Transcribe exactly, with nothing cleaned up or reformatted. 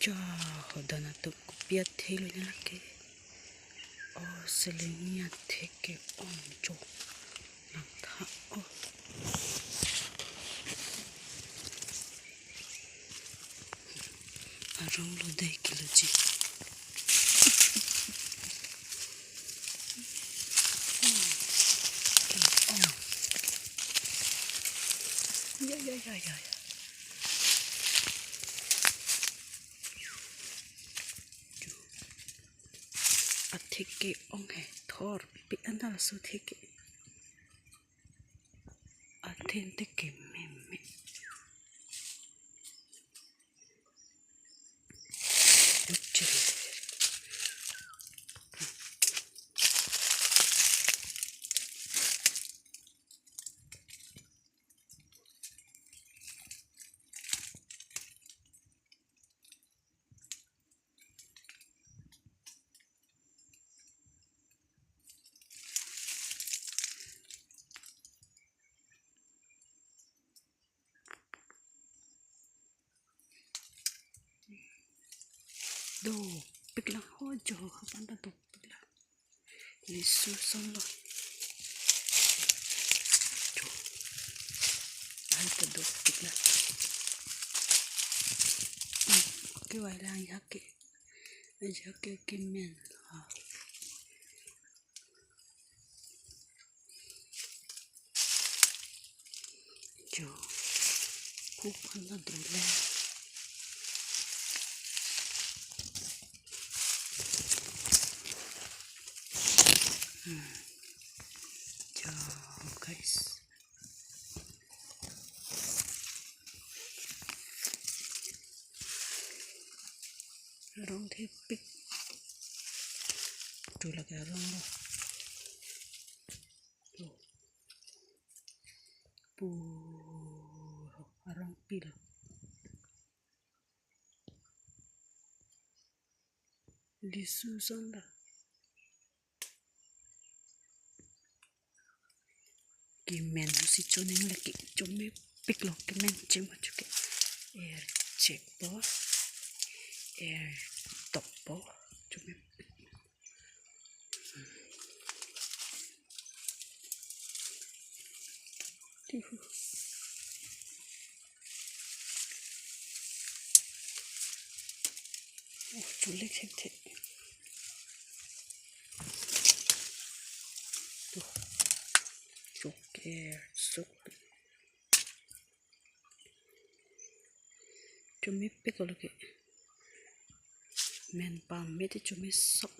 Dah, hodan atum kopi athek lo ne lake. Oh, selengi athek ke-ong jo. Nangtha, oh. Arong lo dei kilo ji. Oh. Ya, ya, ya, ya, ya. Athek ke-ong he, thorpik an ta laso athek ke. Athen te kememe. Uchiri. Dopik lang ho jo, hapan ta dopik lang. Lisu ason lo. Jo. Ai ta dopik lang. Hmm, kevai lang ajahak ke. Ajahak ke kemen. Ha. Jo. Hup an ta dolo. Hmm. Jo, guys. Arong thepik. Tu lake arong lo. Tu. Puro arong pilo. Lisu ason ta. Kemen si choning lake chomepik lo, kemen chema chuke. Er chekpo. Er tokpo. Chomepik. Tihu. Oh, chulik hek the. Tu. Chuke, suk. Chomepik lo ke. Men pame te chomesok.